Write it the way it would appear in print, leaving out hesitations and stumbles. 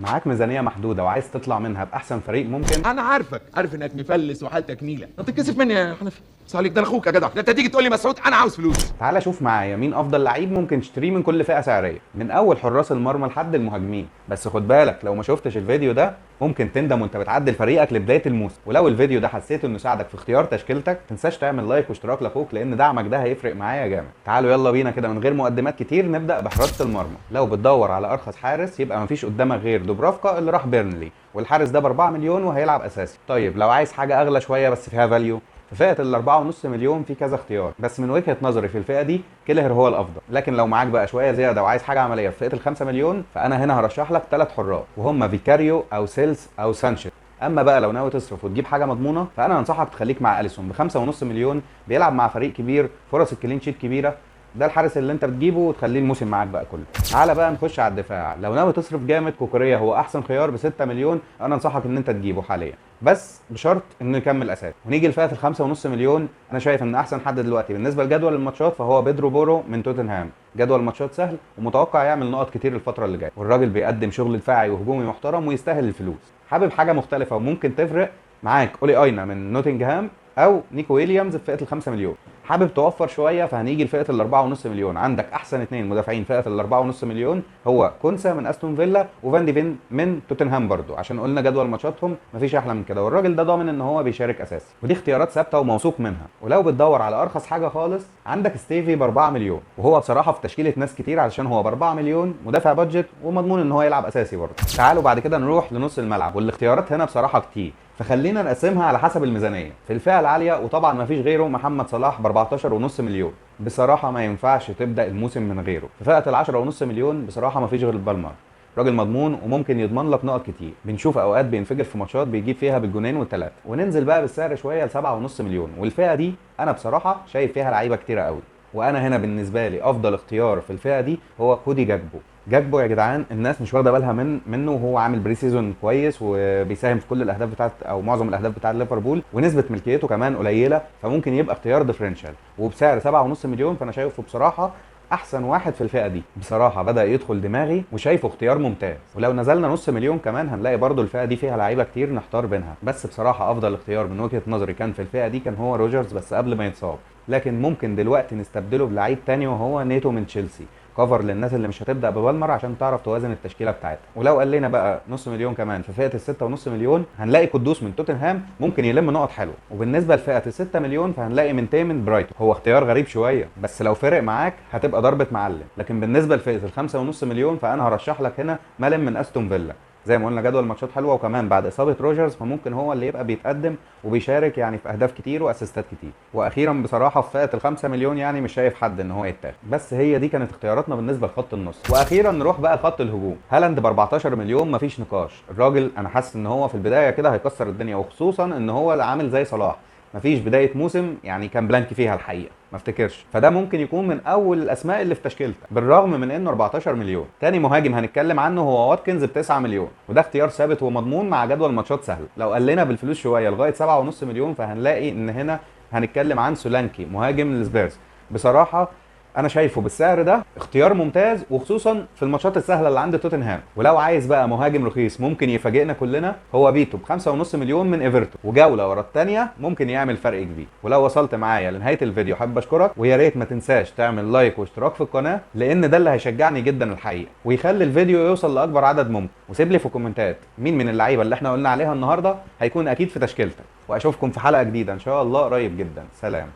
معاك ميزانية محدودة وعايز تطلع منها باحسن فريق ممكن. انا عارفك، عارف انك مفلس وحالتك نيله. انت تتكسف مني يا حنفي؟ بس عليك، ده انا اخوك يا جدع. ده انت تيجي تقول لي مسعود انا عاوز فلوس. تعال شوف معايا مين افضل لعيب ممكن تشتريه من كل فئة سعريه، من اول حراس المرمى لحد المهاجمين. بس خد بالك، لو ما شفتش الفيديو ده ممكن تندم وانت بتعدل فريقك لبداية الموسم. ولو الفيديو ده حسيت انه ساعدك في اختيار تشكيلتك، ما تنساش تعمل like واشتراك لاخوك، لان دعمك ده هيفرق معايا جامد. تعالوا يلا بينا كده من غير مقدمات كتير نبدا بحراسه المرمى. لو بتدور على ارخص حارس يبقى مفيش قدامك غير دوبرافكا اللي راح بيرنلي، والحارس ده ب 4 مليون وهيلعب اساسي. طيب لو عايز حاجة اغلى شوية بس فيها value، في فئة ال 4.5 مليون في كذا اختيار، بس من وجهه نظري في الفئة دي كيلهر هو الافضل. لكن لو معاك بقى شوية زيادة وعايز حاجة عملية في فئة ال 5 مليون، فانا هنا هرشح لك 3 حراس، وهم فيكاريو او سيلز او سانشيز. اما بقى لو ناوي تصرف وتجيب حاجة مضمونه، فانا انصحك تخليك مع اليسون ب 5.5 مليون، بيلعب مع فريق كبير، فرص ال clean sheet كبيرة، ده الحارس اللي انت بتجيبه وتخليه الموسم معاك بقى كله. تعالى بقى نخش على الدفاع. لو ناوي تصرف جامد، كوكوريا هو احسن خيار ب 6 مليون، انا انصحك ان انت تجيبه حاليا، بس بشرط انه يكمل اساسي. ونيجي لفئة ال 5.5 مليون، انا شايف ان احسن حد دلوقتي بالنسبة لجدول الماتشات فهو بيدرو بورو من توتنهام. جدول الماتشات سهل ومتوقع يعمل نقط كتير الفترة اللي جاية، والراجل بيقدم شغل دفاعي وهجومي محترم ويستاهل الفلوس. حابب حاجة مختلفة وممكن تفرق معاك، اولي اينا من نوتنجهام او نيكو ويليامز في فئة ال 5 مليون. حابب توفر شوية فهنيجي لفئة ال 4.5 مليون. عندك احسن اثنين مدافعين فئة ال 4.5 مليون هو كونسا من استون فيلا وفان دي فين من توتنهام برضو، عشان قلنا جدول ماتشاتهم مفيش احلى من كده، والراجل ده ضامن ان هو بيشارك اساسي، ودي اختيارات ثابتة وموثوق منها. ولو بتدور على ارخص حاجة خالص عندك ستيفي ب 4 مليون، وهو بصراحة في تشكيله ناس كتير علشان هو ب 4 مليون مدافع budget ومضمون ان هو يلعب اساسي برضو. تعالوا بعد كده نروح لنص الملعب، والاختيارات هنا بصراحة كتير، فخلينا نقسمها على حسب الميزانية. في الفئة العالية وطبعا مفيش غيره محمد صلاح ب 14.5 مليون، بصراحة ما ينفعش تبدا الموسم من غيره. في فئة ال 10.5 مليون بصراحة مفيش غير البالمر، راجل مضمون وممكن يضمن لك نقط كتير، بنشوف اوقات بينفجر في ماتشات بيجيب فيها بالجونين والثلاثة. وننزل بقى بالسعر شوية ل 7.5 مليون، والفئة دي انا بصراحة شايف فيها لعيبة كتيرة قوي، وانا هنا بالنسبة لي افضل اختيار في الفئة دي هو كودي جاكبو. جاكبو يا جدعان الناس مش واخده بالها منه، وهو عامل pre-season كويس وبيساهم في كل الاهداف بتاعت او معظم الاهداف بتاعت ليفربول، ونسبه ملكيته كمان قليله، فممكن يبقى اختيار differential، وبسعر 7.5 مليون فانا شايفه بصراحة احسن واحد في الفئة دي. بصراحة بدا يدخل دماغي وشايفه اختيار ممتاز. ولو نزلنا نص مليون كمان هنلاقي برضو الفئة دي فيها لعيبة كتير نحتار بينها، بس بصراحة افضل اختيار من وجهه نظري كان في الفئة دي كان هو روجرز، بس قبل ما يتصاب. لكن ممكن دلوقتي نستبدله بلعيب تاني وهو نيتو من تشيلسي، cover للناس اللي مش هتبدا ببالمر عشان تعرف توازن التشكيلة بتاعتها. ولو قلنا بقى نص مليون كمان في فئة ال 6.5 مليون هنلاقي قدوس من توتنهام ممكن يلم نقط حلوة. وبالنسبة لفئة ال 6 مليون فهنلاقي منتي من برايتون، هو اختيار غريب شوية بس لو فرق معاك هتبقى ضربه معلم. لكن بالنسبة لفئة ال 5.5 مليون فانا هرشح لك هنا مالم من استون فيلا، زي ما قلنا جدول ماتشات حلوة، وكمان بعد اصابه روجرز فممكن هو اللي يبقى بيتقدم وبيشارك يعني في اهداف كتير واسيستات كتير. واخيرا بصراحة في فئة ال 5 مليون يعني مش شايف حد ان هو يتاخد، بس هي دي كانت اختياراتنا بالنسبة لخط النص. واخيرا نروح بقى لخط الهجوم. هالاند ب 14 مليون مفيش نقاش، الراجل انا حاسس ان هو في البداية كده هيكسر الدنيا، وخصوصا ان هو عامل زي صلاح، مفيش بداية موسم يعني كان blank فيها الحقيقة ما افتكرش، فده ممكن يكون من اول الاسماء اللي في تشكيلتك بالرغم من انه 14 مليون. تاني مهاجم هنتكلم عنه هو واتكنز ب 9 مليون، وده اختيار ثابت ومضمون مع جدول ماتشات سهل. لو قلنا بالفلوس شوية لغاية 7.5 مليون فهنلاقي ان هنا هنتكلم عن سولانكي مهاجم السبيرز. بصراحة انا شايفه بالسعر ده اختيار ممتاز، وخصوصا في الماتشات السهلة اللي عند توتنهام. ولو عايز بقى مهاجم رخيص ممكن يفاجئنا كلنا هو بيتو ب 5.5 مليون من ايفرتون، وجوله ورا الثانية ممكن يعمل فرق كبير. ولو وصلت معايا لنهاية الفيديو حابب اشكرك، ويا ريت ما تنساش تعمل like واشتراك في القناة، لان ده اللي هيشجعني جدا الحقيقة ويخلي الفيديو يوصل لاكبر عدد ممكن. وسيب لي في الكومنتات مين من اللعيبة اللي احنا قلنا عليها النهارده هيكون اكيد في تشكيلتك، واشوفكم في حلقة جديدة ان شاء الله قريب جدا. سلام.